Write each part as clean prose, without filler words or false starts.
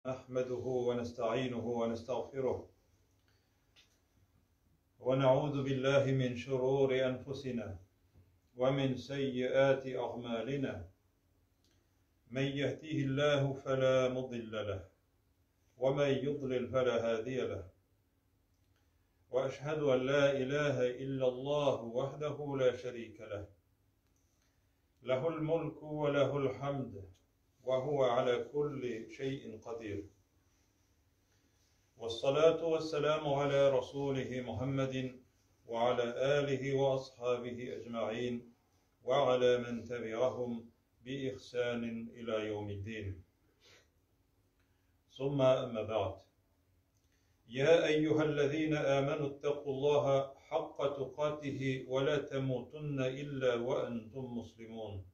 نحمده ونستعينه ونستغفره ونعوذ بالله من شرور أنفسنا ومن سيئات أعمالنا من يهديه الله فلا مضل له ومن يضلل فلا هادي له وأشهد أن لا إله إلا الله وحده لا شريك له له الملك وله الحمد وهو على كل شيء قدير والصلاة والسلام على رسوله محمد وعلى آله وأصحابه أجمعين وعلى من تبعهم بإحسان إلى يوم الدين ثم أما بعد يا أيها الذين آمنوا اتقوا الله حق تقاته ولا تموتن إلا وأنتم مسلمون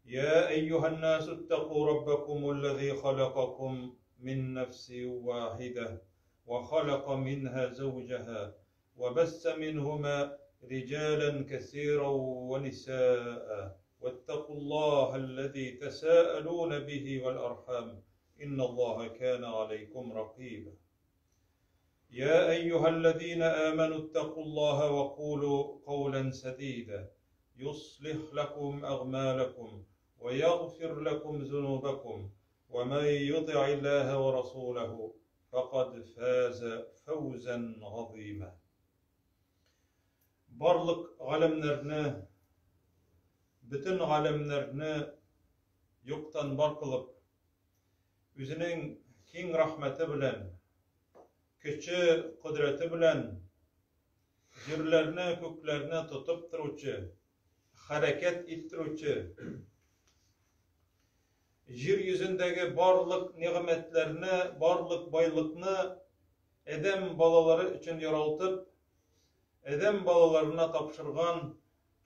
يا أيها الناس اتقوا ربكم الذي خلقكم من نفس واحدة وخلق منها زوجها وبث منهما رجالا كثيرا ونساء واتقوا الله الذي تساءلون به والأرحام إن الله كان عليكم رقيبا يا أيها الذين آمنوا اتقوا الله وقولوا قولا سديدا يصلح لكم أغمالكم ويغفر لكم ذنوبكم ومن يطع الله ورسوله فقد فاز فوزا عظيما Барлык галәмнәрне, бөтен галәмнәрне юктан бар кылып, үзенең киң рәхмәте белән, көче, кодрәте белән җирләрне, күкләрне тотып торучы, хәрәкәт иттерүче, җир йөзендәге барлык нигъмәтләрне, барлык байлыкны адәм балалары өчен яралтып, адәм балаларына тапшырган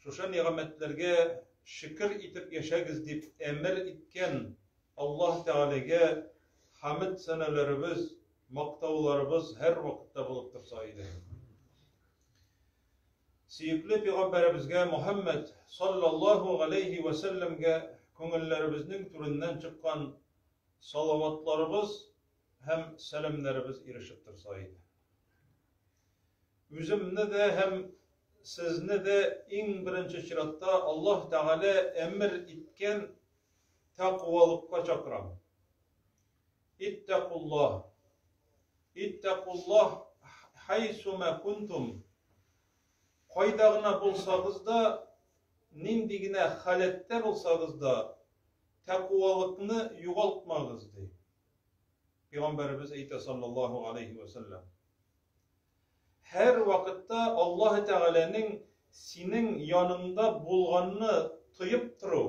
шушы нигъмәтләргә шөкер итеп яшәгез дип әмер иткән Аллаһ Тәгаләгә хәмд сәнәләребез, мактауларыбыз һәрвакытта булып торса иде. Сөекле пәйгамбәребезгә Мухаммад саллаллаһу галәйһи вә сәлләмгә күңелләребезнең түреннән чыккан салаватларыбыз һәм сәламнәребез ирешеп торса иде. Үземне дә һәм сезне дә иң беренче чиратта Аллаһ Тәгалә әмер иткән тәкъвалыкка чакырам. Иттакуллаһ. Иттакуллаһ хайсума кунтум. Кайда гына булсагыз да, нинди генә халәттә булсагыз да, тәкъвалыкны югалтмагыз, ди. Пәйгамбәребез әйтә саллаллаһу алейхи ва саллям. Һәр вакытта Аллаһ Тәгаләнең синең яныңда булганны тоеп тору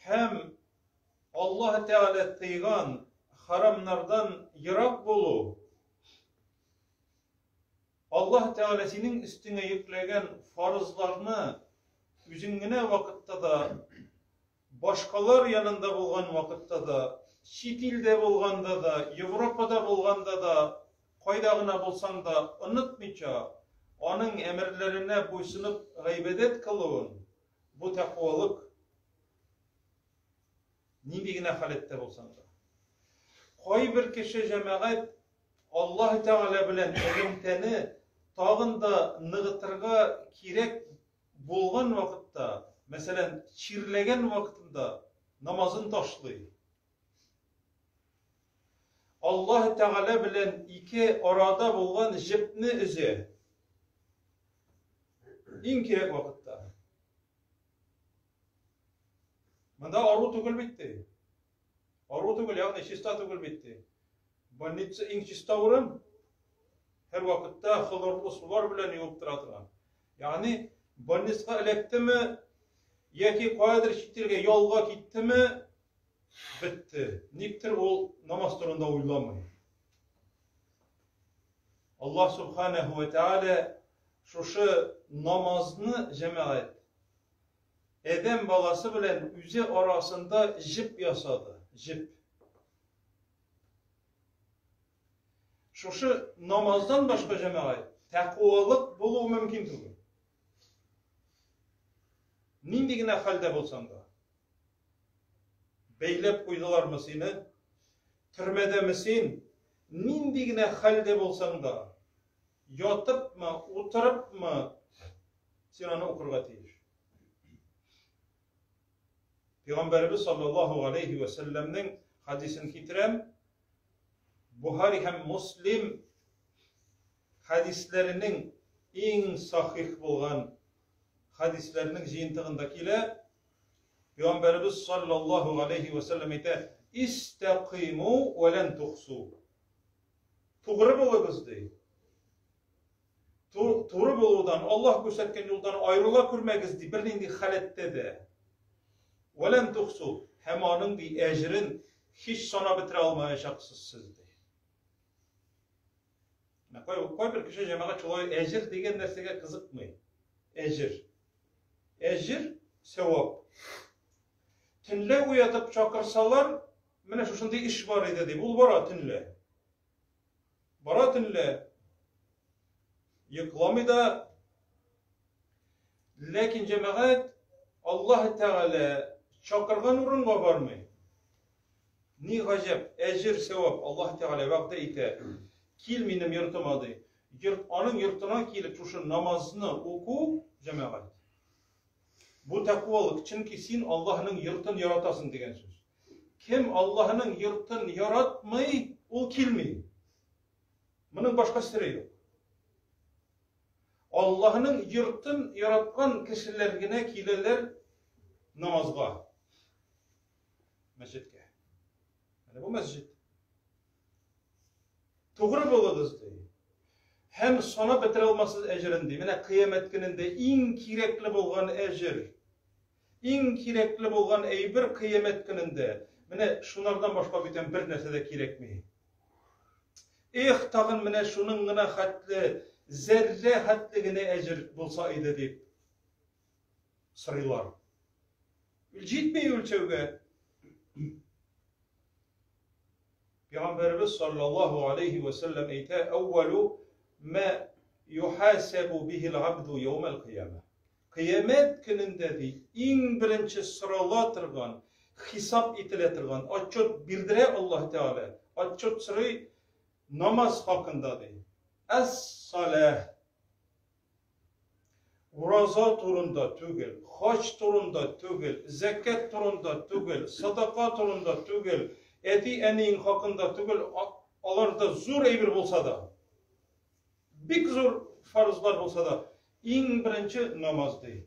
һәм Аллаһ Тәгалә тыйган харамнардан ерак булу, Аллаһ Тәгалә синең өстеңә йөкләгән фарызларны үзең генә вакытта да, башкалар янында булган вакытта да, чит илдә булганда да, Европада булганда да, кайда гына булсаң да, онытмыйча, аның әмерләренә буйсынып гыйбадәт кылуын, бу тәкъвалык нинди генә халәттә булсаң да. Кайбер кеше җәмәгать Аллаһ Тәгалә белән элемтәне тагын да ныгытырга кирәк булган вакытта, мәсәлән, чирләгән вакытында намазын ташлый. Аллаһ Тәгалә белән ике арада булган җепне өзә. Иң кирәк вакытта. Монда ару түгел бит ди. Ару түгел, ягъни чиста түгел бит ди. Больница иң чиста урын. Һәр вакытта хлорлы сулар белән юып тора торган. Ягъни больницага эләктеме яки каядыр чит илгә ялга киттеме, бетте. Никтер ул намаз турында уйламый. Аллаһ субханаху ва тааля шушы намазны җәмәгать Адәм баласы белән үзе арасында җеп ясады, җеп. Шушы намаздан башка җәмәгать тәкъвалык булу мөмкин түгел. Нинди генә хәлдә булсаң да. Бәйләп куйдылармы сине? Төрмәдәме син? Нинди генә хәлдә булсаң да, ятыпмы, утырыпмы, син аны укырга тиеш. Пәйгамбәребез саллаллаһу алейхи ва сәлләмнең хадисен китерәм. Бухари һәм Муслим хадисләренең иң сахих булган хадисләрнең җыентыгында килә. Пәйгамбәребез саллаллаһу алейхи ва сәлләм әйтә: "Истәкыйму ва лән тухсу." Тугры булыгыз ди. Туры булудан, Аллаһ күрсәткән юлдан аерыла күрмәгез ди, бернинди халәттә дә. Ва лән тухсу һәм аның ди әҗрен һич санап бетерә алмаячаксыз сез ди. Кайбер кеше җәмәгать шулай әҗер дигән нәрсәгә кызыкмый. Әҗер. Әҗер, сәвап. Төнлә уятып чакырсалар, менә шушындый эш бар иде дип, ул бара төнлә. Бара төнлә. Йокламый да. Ләкин җәмәгать Аллаһ Тәгалә чакырган урынга бармый. Ни гаҗәп, әҗер, сәвап Аллаһ Тәгалә вәгъдә итә. Кил минем йортыма ди. Йорт, аның йортына килеп шушы намазны уку, җәмәгать. Бу тәкъвалык, чөнки син Аллаһның йортын яратасың дигән сүз. Кем Аллаһның йортын яратмый, ул килми. Моның башка сере юк. Аллаһның йортын яраткан кешеләр генә киләләр намазга. Мәчеткә. Менә бу мәсҗид. Тугры булыгыз ди. Һәм санап бетерә алмассыз әҗерен ди. Менә кыямәт көнендә иң кирәкле булган әҗер, иң кирәкле булган әйбер кыямәт көнендә. Менә шунардан башка бүтән бер нәрсә дә кирәкми. Эх, тагын менә шуның гына хәтле, зәррә хәтле генә әҗер булса иде дип сорыйлар. Җитми үлчәүгә. Пәйгамбәребез саллаллаһу алейхи ва сәлләм әйтә, әүвәлу ма юхасабу бихил абду яумал кыяма. Кыямәт көнендә ди, иң беренче сорала торган, хисап ителә торган, отчет бирдерә Аллаһ Тәгалә, отчет сорый намаз хакында ди. Әс-салах. Ураза турында түгел, хаҗ турында түгел, зәкят турында түгел, садака турында түгел, әти-әниең хакында түгел, алар да зур әйбер булса да, бик зур фарызлар булса да, иң беренче намаз ди.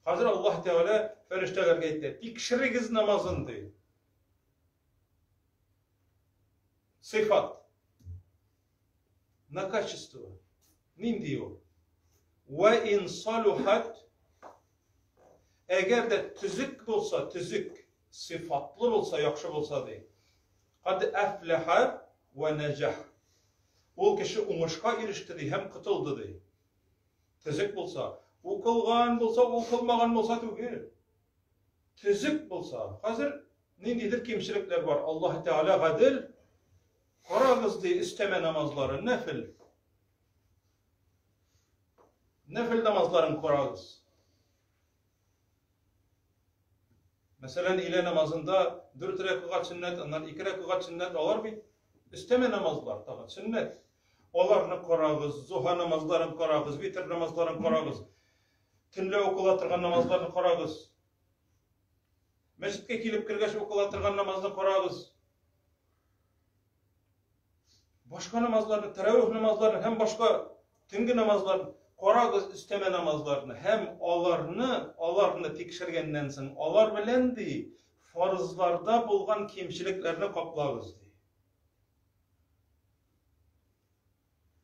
Хәзер Аллаһ Тәгалә фәрештәләргә әйтә, тикшерегез намазын ди. Сыйфат. На качество. Нинди ул? Ва ин салухат әгәр дә төзек булса, төзек, сыйфатлы булса, яхшы булса ди. Кад әфләха ва наҗах. Ул кеше уңышка иреште ди һәм котылды ди. Төзек булса, укылган булса, укылмаган булса түгел. Төзек булса, хәзер ниндидер кимчелекләр бар. Аллаһ Тәгалә гадел, Карагыз, ди, өстәмә намазлары, нәфел. Нәфел намазларын карагыз. Мәсәлән, илә намазында дүрт рәкәгать сөннәт, аннан ике рәкәгать сөннәт, алар бит өстәмә намазлар тагын, сөннәт. Аларны карагыз, зуһа намазларын карагыз, витр намазларын карагыз. Төнлә укыла торган намазларны карагыз. Мәчеткә килеп кергәч укыла торган намазны карагыз. Башка намазларны, тәравих намазларын һәм башка төнге намазларны карагыз өстәмә намазларны һәм аларны, аларны тикшергәннән соң, алар белән ди, фарызларда булган кимчелекләрне каплагыз ди.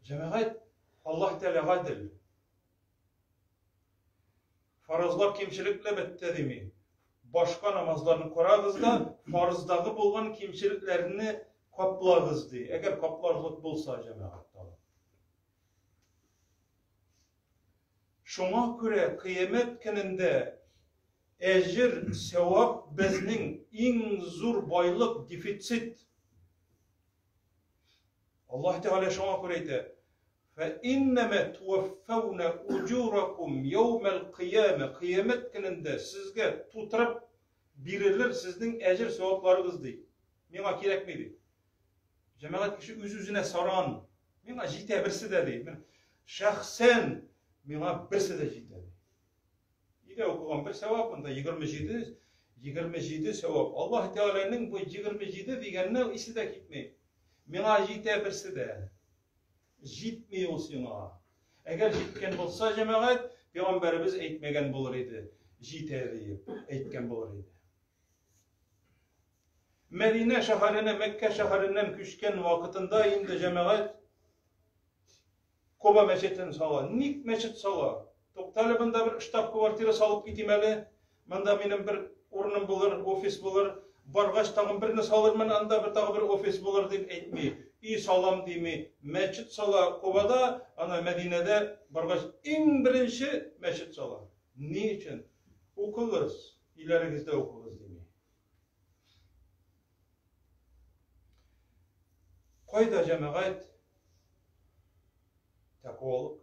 Җәмәгать, Аллаһ Тәгалә гадел. Фарызлар кимчелекле бетте дими. Башка намазларны карагыз да, фарыздагы булган кимчелекләрне каплагыз ди. Әгәр капларлык булса, җәмәгать тагын. Шуңа күрә кыямәт көнендә әҗер, сәвап безнең иң зур байлык, дефицит. Аллаһ Тәгалә шуңа күрә әйтә: "Фә иннәмә туаффауна уҗуракум яумәл кыяма" Кыямәт көнендә сезгә тутырып бирелер сезнең әҗер савапларыгыз ди. Миңа кирәкми ди. Җәмәгать кеше үз-үзенә саран. Миңа җитә берсе дә ди. Шәхсән миңа берсе дә җитә ди. Өйдә укыган бер сәвап, монда 27, 27 сәвап. Аллаһ Тәгаләнең бу 27 дигәнне исе дә китми. Миңа җитә берсе дә. Җитми ул сиңа. Әгәр җиткән булса, җәмәгать, пәйгамбәребез әйтмәгән булыр иде. Җитә диеп әйткән булыр иде. Мәдинә шәһәренә Мәккә шәһәреннән күчкән вакытында инде җәмәгать Коба мәчетен сала. Ник мәчет сала? Туктале, монда бер штаб-квартира салып китим әле. Монда минем бер урыным булыр, офис булыр. Баргач тагын берне салырмын, анда бер тагы бер офис булыр дип әйтми. Өй салам дими. Мәчет сала Кобада, ана Мәдинәдә баргач иң беренче мәчет сала. Ни өчен? Укыгыз, өйләрегездә укыгыз дими. Кайда җәмәгать? Тәкъвалык.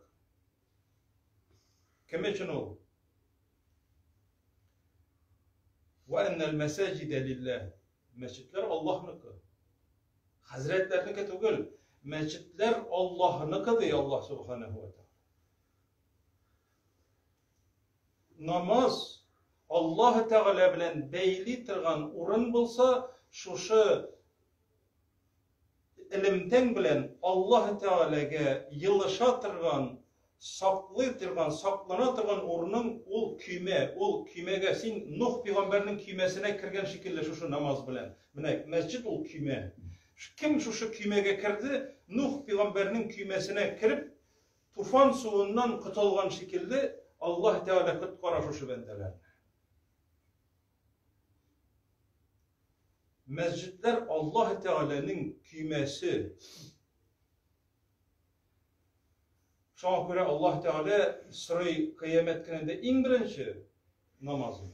Кем өчен ул? Ва аннал мәсаҗида лиллаһ. Мәчетләр Аллаһныкы. Хәзрәтләрнеке түгел. Мәчетләр Аллаһныкы ди Аллаһ субханаһу ва тааля. Намаз Аллаһ Тәгалә белән бәйли торган урын булса, шушы элемтәң белән Аллаһ Тәгаләгә елыша торган, саклый торган, саклана торган урының ул көймә, ул көймәгә син Нух пәйгамбәрнең көймәсенә кергән шикелле шушы намаз белән. Менә мәсҗид ул көймә. Кем шушы көймәгә керде, Нух пәйгамбәрнең көймәсенә кереп, Туфан суыннан котылган шикелле, Аллаһ Тәгалә коткара шушы бәндәләрне. Мәсҗидләр Аллаһ Тәгаләнең көймәсе. Шуңа күрә Аллаһ Тәгалә сорый кыямәт көнендә иң беренче намазны.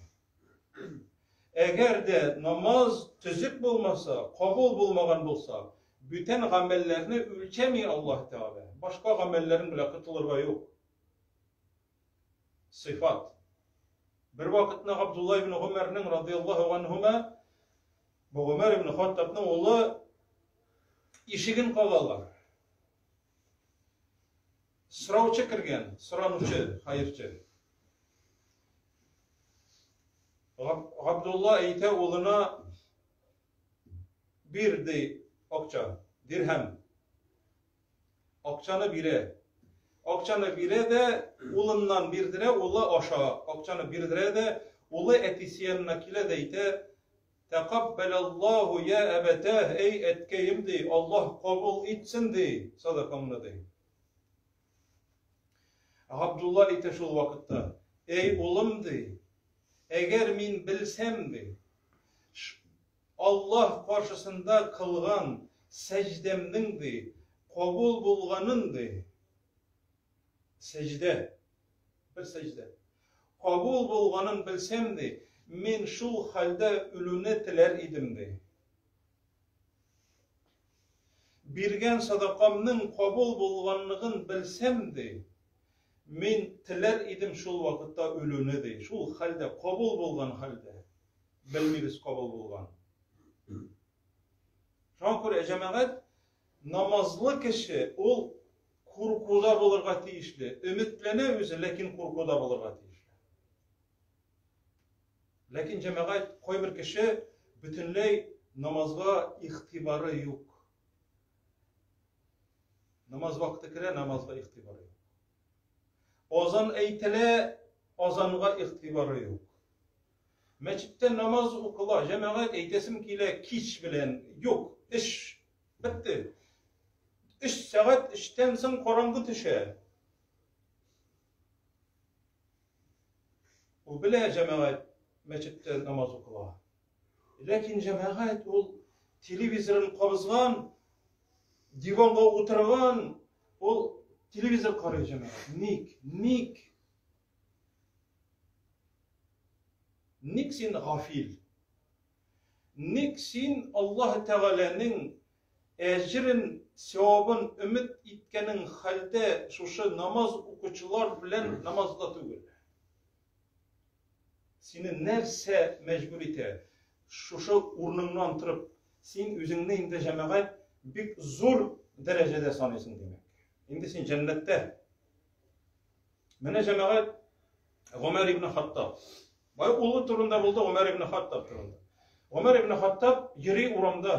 Әгәр дә намаз төзек булмаса, кабул булмаган булса, бүтән гамәлләрне үлчәми Аллаһ Тәгалә. Башка гамәлләрең белән котылырга юк. Сыйфат. Бер вакытны Габдулла ибн Гомәрнең радияллаһу анһума бу Гомәр ибн Хаттабның улы ишеген кагалар. Сораучы кергән, соранучы, хәерче. Габдулла әйтә улына бир ди акча, дирһәм. Акчаны бирә. Акчаны бирә дә, улыннан бирдерә, улы аша. Акчаны бирдерә дә, улы әтисе янына килә дә әйтә, Тәкаббәләллаһу я әбәтәһ, әй әткәем ди, Аллаһ кабул итсен ди, садакаңны ди. Габдулла әйтә шул вакытта, әй улым ди, әгәр мин белсәм ди, Аллаһ каршысында кылган сәҗдәмнең ди, кабул булганын ди, Сәҗдә. Бер сәҗдә. Кабул булганын белсәм, ди, мин шул хәлдә үлүне теләр идем, ди. Биргән садакамның кабул булганлыгын белсәм, ди, мин теләр идем шул вакытта үлүне, ди. Шул хәлдә, кабул булган хәлдә. Белмибез кабул булган. Шуңа күрә җәмәгать намазлы кеше ул куркуда булырга тиешле. Өметләнә үзе, ләкин куркуда булырга тиешле. Ләкин җәмәгать кайбер кеше бөтенләй намазга игътибары юк. Намаз вакыты керә, намазга игътибары юк. Азан әйтелә, азанга игътибары юк. Мәчеттә намаз укыла, җәмәгать әйтәсем килә, кич белән юк, эш Бетте. Өч сәгать эштән соң караңгы төшә. Ул белә җәмәгать мәчеттә намаз укыла. Ләкин җәмәгать ул телевизорын кабызган, диванга утырган, ул телевизор карый җәмәгать. Ник? Ник? Ник син гафил? Ник син Аллаһ Тәгаләнең әҗерен, сәвабын өмет иткәнең хәлдә шушы намаз укучылар белән намазда түгел? Сине нәрсә мәҗбүр итә? Шушы урыныңнан торып, син үзеңне инде җәмәгать бик зур дәрәҗәдә саныйсың, димәк. Инде син җәннәттә. Менә җәмәгать Гомәр ибн Хаттаб. Бай улы турында булды Гомәр ибн Хаттаб турында. Гомәр ибн Хаттаб йөри урамда,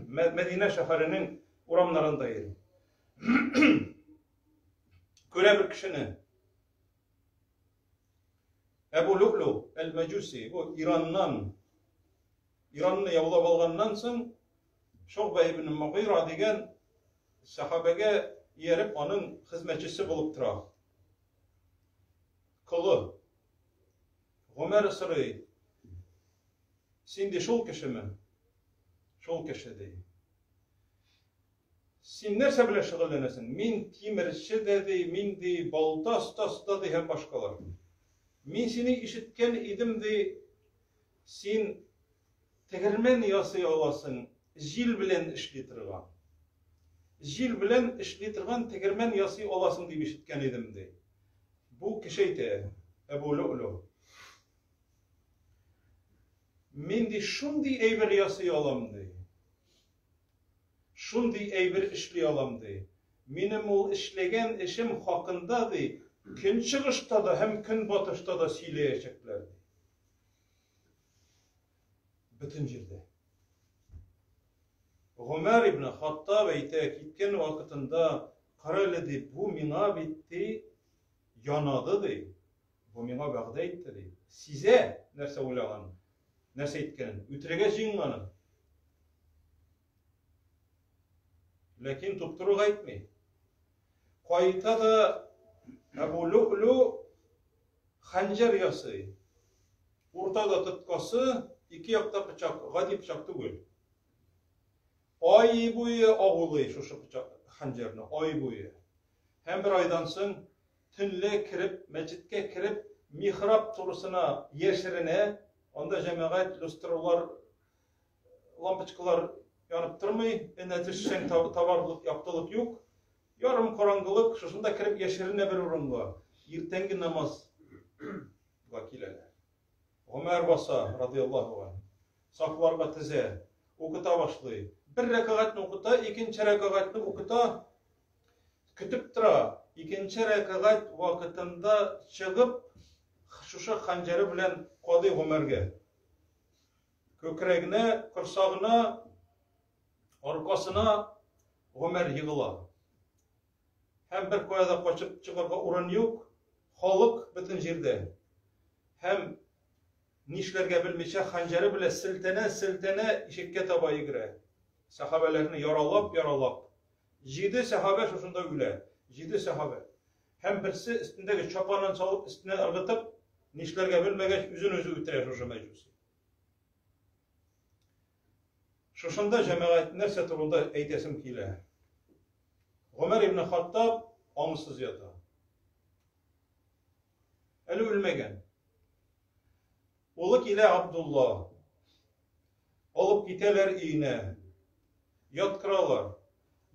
Мәдинә шәһәренең урамнарында йөри. Күрә бер кешене. Әбу Лю'лю әл-Мәҗүси, бу Ираннан, Иранны яулап алганнан соң, Шогба ибн Мугыйра дигән сәхабәгә ияреп, аның хезмәтчесе булып тора. Колы. Гомәр сорый, син ди шул кешеме? Шул кеше ди. Син нәрсә белән шөгыльләнәсең? Мин тимерче дә ди, мин ди, балта остасы да ди һәм башкалар. Мин сине ишеткән идем ди, син тегермән ясый аласың, җил белән эшли торган. Җил белән эшли торган тегермән ясый аласың дип ишеткән идем ди. Бу кеше әйтә, Әбу Лүлү. Мин ди шундый әйбер ясый алам ди. Шундый әйбер эшли алам, ди. Минем ул эшләгән эшем хакында, ди, көнчыгышта да һәм көнбатышта да сөйләячәкләр, ди. Бөтен җирдә. Гомәр ибн Хаттаб әйтә, киткән вакытында, кара әле, ди, бу миңа бит, ди, янады, ди. Бу миңа вәгъдә итте, ди. Сизә, нәрсә уйлаганын, нәрсә әйткәнен. Үтерергә җыенганын. Ләкин туп-туры әйтми. Кайта да Әбу Лүлү хәнҗәр ясый. Уртада тоткасы, ике якта пычак, гади пычак түгел. Ай буе агулый шушы пычак хәнҗәрне, ай буе. Һәм бер айдан соң төнлә кереп, мәчеткә кереп, михраб турысына яшеренә, анда җәмәгать люстралар лампочкалар янып тормый, энә төшсәң табарлык яктылык юк. Ярым караңгылык, шушында кереп яшеренә бер урынга. Иртәнге намазга киләләр. Гомәр баса, радиаллаһу анһу. Сафларга тезә, укыта башлый. Бер рәкәгатьне укыта, икенче рәкәгатьне укыта. Көтеп тора. Икенче рәкәгать вакытында чыгып, шушы ханҗары белән кадый Гомәргә. Күкрәгенә, корсагына, аркасына Гомәр егыла. Һәм бер кая да качып чыгарга урын юк, халык бөтен җирдә. Һәм нишләргә белмичә ханҗары белән селтәнә-селтәнә ишеккә таба йөгерә. Сәхабәләрне яралап-яралап. Җиде сәхабә шушында үлә. Җиде сәхабә. Һәм берсе өстендәге чапанын салып өстенә ыргытып, нишләргә белмәгәч, үзен үзе үтерә шушы мәҗүси. Шушында җәмәгать нәрсә турында әйтәсем килә. Гомәр ибн Хаттаб аңсыз ята. Әле үлмәгән. Улы килә Абдулла. Алып китәләр өенә. Яткыралар.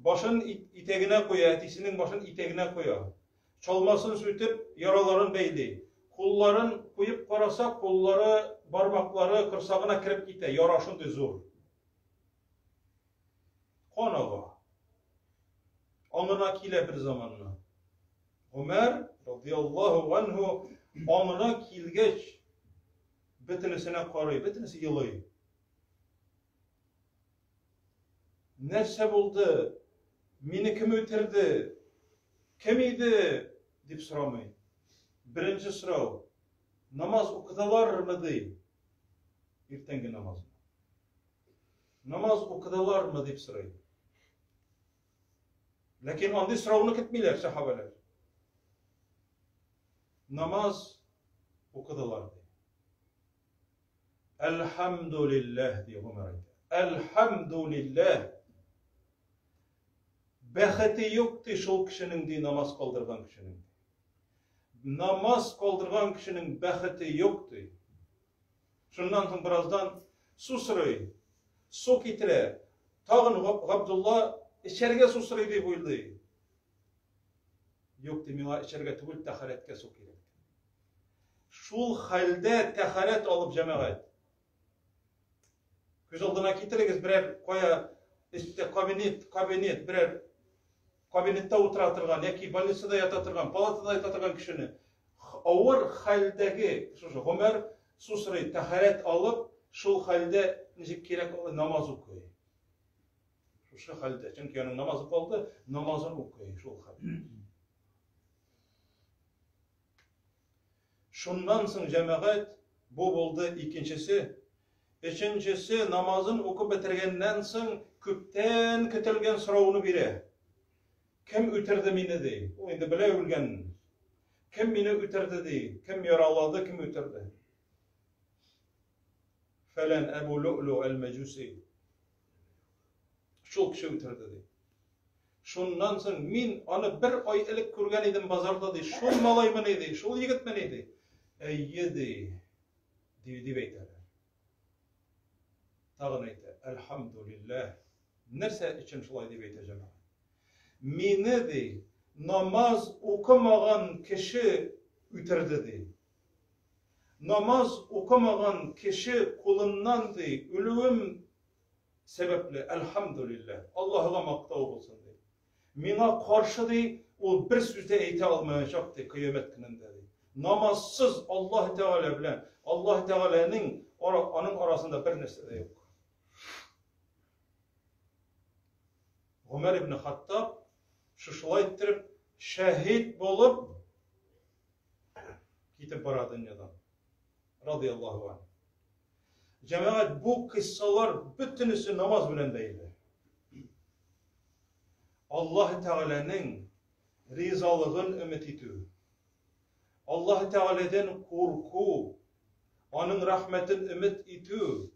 Башын итәгенә куя, әтисенең башын итәгенә куя. Чалмасын сүтеп, яраларын бәйли. Кулларын куеп караса, куллары, бармаклары корсагына кереп китә, яра шундый зур. Кан ага. Аңына килә бер заманны. Гомәр, радиаллаһу анһу, аңына килгәч, бөтенесенә карый, бөтенесе елый. Нәрсә булды? Мине кем үтерде? Кем иде? дип сорамый. Беренче сорау. Намаз укыдылармы ди? Иртәнге намазны. Намаз укыдылармы дип сорый. Ләкин андый сорауны көтмиләр сәхабәләр. Намаз укыдылар ди. Әлхәмдулилләһ, ди Гомәр әйтә. Әлхәмдулилләһ. Бәхете юк ди шул кешенең ди намаз калдырган кешенең. Намаз калдырган кешенең бәхете юк ди. Шуннан соң бераздан су сорый. Су китерә. Тагын Габдулла эчәргә су сорый дип уйлый. Юк ди, миңа эчәргә түгел, тәһарәткә су кирәк. Шул хәлдә тәхәрәт алып җәмәгать. Күз алдына китерегез берәр кая өстә кабинет, кабинет, берәр кабинетта утыра торган яки больницада ята торган, палатада ята торган кешене авыр хәлдәге шушы Гомәр су сорый, тәхәрәт алып, шул хәлдә ничек кирәк намаз укый. Шушы хәлдә, чөнки аның намазы калды, намазын укый шул хәлдә. Шуннан соң җәмәгать, бу булды икенчесе. Өченчесе, намазын укып бетергәннән соң, күптән көтелгән сорауны бирә. Кем үтерде мине, ди. Ул инде белә үлгәнен. Кем мине үтерде, ди. Кем яралады, кем үтерде? Фәлән Әбу Лүлү әл-Мәҗүси. Шул кеше үтерде, ди. Шуннан соң мин аны бер ай элек күргән идем базарда, ди. Шул малаймыни, ди, шул егетмени, ди. Әйе, ди, ди, дип әйтәләр. Тагын әйтә, әлхәмдулилләһ. Нәрсә өчен шулай дип әйтә җәмәгать? Мине, ди, намаз укымаган кеше үтерде, ди. Намаз укымаган кеше кулыннан, ди, үлүем сәбәпле, әлхәмдүлилләһ, Аллаһыга мактау булсын, ди. Миңа каршы, ди, ул бер сүз дә әйтә алмаячак, ди, кыямәт көнендә, ди. Намазсыз Аллаһ Тәгалә белән Аллаһ Тәгаләнең аның арасында бер нәрсә дә юк. Гомәр ибн Хаттаб шушылай иттереп шәһид булып китеп бара дөньядан. Радияллаһу анһу. Җәмәгать, бу кыйссалар бөтенесе намаз белән бәйле. Аллаһ Тәгаләнең ризалыгын өмет итү, Аллаһ Тәгаләдән курку, аның рәхмәтен өмет итү,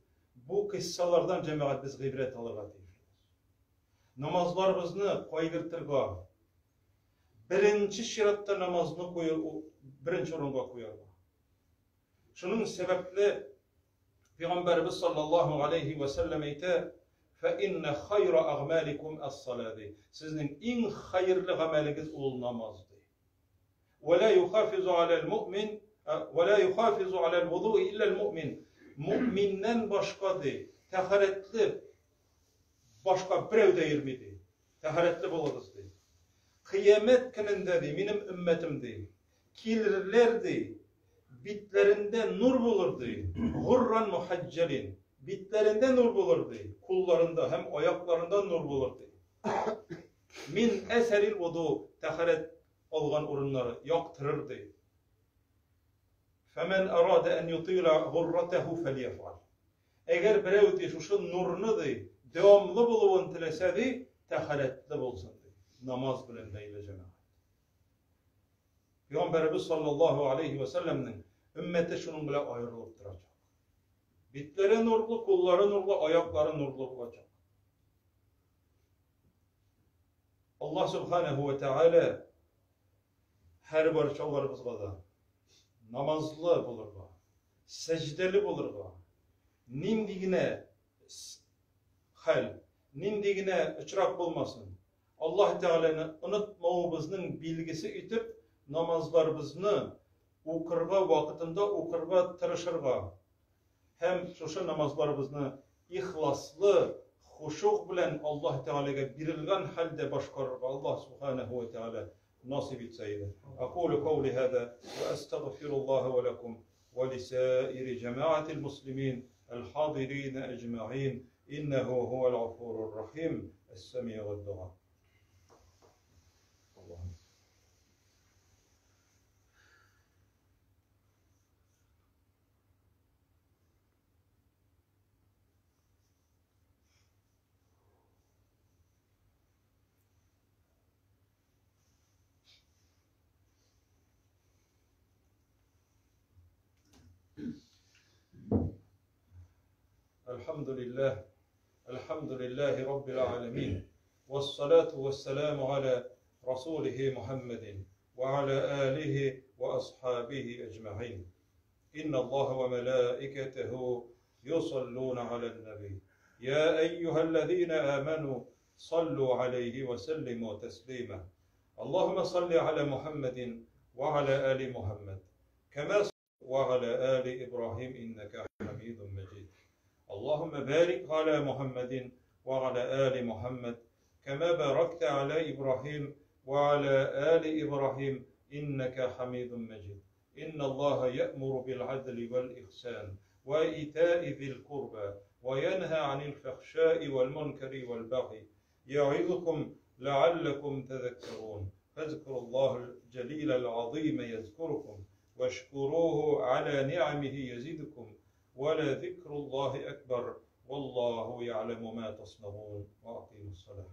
бу кыйссалардан җәмәгать без гыйбрәт алырга тиешбез. Намазларыбызны кайгыртырга, беренче чиратта намазны кую, беренче урынга куярга. Шуның сәбәпле Пәйгамбәребез саллаллаһу алейхи ва сәлләм әйтә, "Фә инна хайра агмаликум ас-сала" ди. Сезнең иң хәерле гамәлегез ул намаз ди. Ва ла юхафизу аля муъмин, ва ла юхафизу аля вудуи илля муъмин. Муъминнән башка ди, тәһарәтле башка берәү дә йөрми ди. Тәһарәтле булыгыз ди. Кыямәт көнендә ди, минем өммәтем ди, килерләр ди, битләрендә нур булыр ди, гурран мухаҗҗалин. Битләрендә нур булыр ди, кулларында һәм аякларында нур булыр ди. Мин әсәрил вуду, тәһарәт алган урыннары яктырыр ди. Фәмән арада ән ютила гурратаху фәльяфал. Әгәр берәү ди шушы нурны ди дәвамлы булуын теләсә ди, тәһарәтле булсын ди. Намаз белән бәйле җәмәгать. Пәйгамбәребез саллаллаһу алейхи ва сәлләмнең өммәте шуның белән аерылып торачак. Битләре нурлы, куллары нурлы, аяклары нурлы булачак. Аллаһ субханаһу ва тааля һәр барчаларыбызга да намазлы булырга, сәҗдәле булырга, нинди генә хәл, нинди генә очрак булмасын, Аллаһ Тәгаләне онытмавыбызның билгесе итеп намазларыбызны укырга, вакытында укырга тырышырга һәм шушы намазларыбызны ихласлы, хушуг белән Аллаһ Тәгаләгә бирелгән хәлдә башкарырга Аллаһ Субханаһу ва Тәгалә насыйп итсә иде. Акулу каули һаза ва астагфируллаһа ва лакум ва лисаири җәмәгатил муслимин әл-хадирин әҗмәгин иннәһу һуәл гафурур рахим әс-сәмигуд дуа. Аллаһу. الحمد لله الحمد لله رب العالمين والصلاة والسلام على رسوله محمد وعلى آله وأصحابه أجمعين إن الله وملائكته يصلون على النبي يا أيها الذين آمنوا صلوا عليه وسلموا تسليما اللهم صل على محمد وعلى آل محمد كما وعلى آل إبراهيم إنك حميد مجيد اللهم بارك على محمد وعلى آل محمد كما باركت على إبراهيم وعلى آل إبراهيم إنك حميد مجيد إن الله يأمر بالعدل والإحسان وإيتاء ذي القربى وينهى عن الفحشاء والمنكر والبغي يعظكم لعلكم تذكرون فاذكروا الله الجليل العظيم يذكركم واشكروه على نعمه يزدكم ولذكر الله أكبر والله يعلم ما تصنعون وأقيموا الصلاة.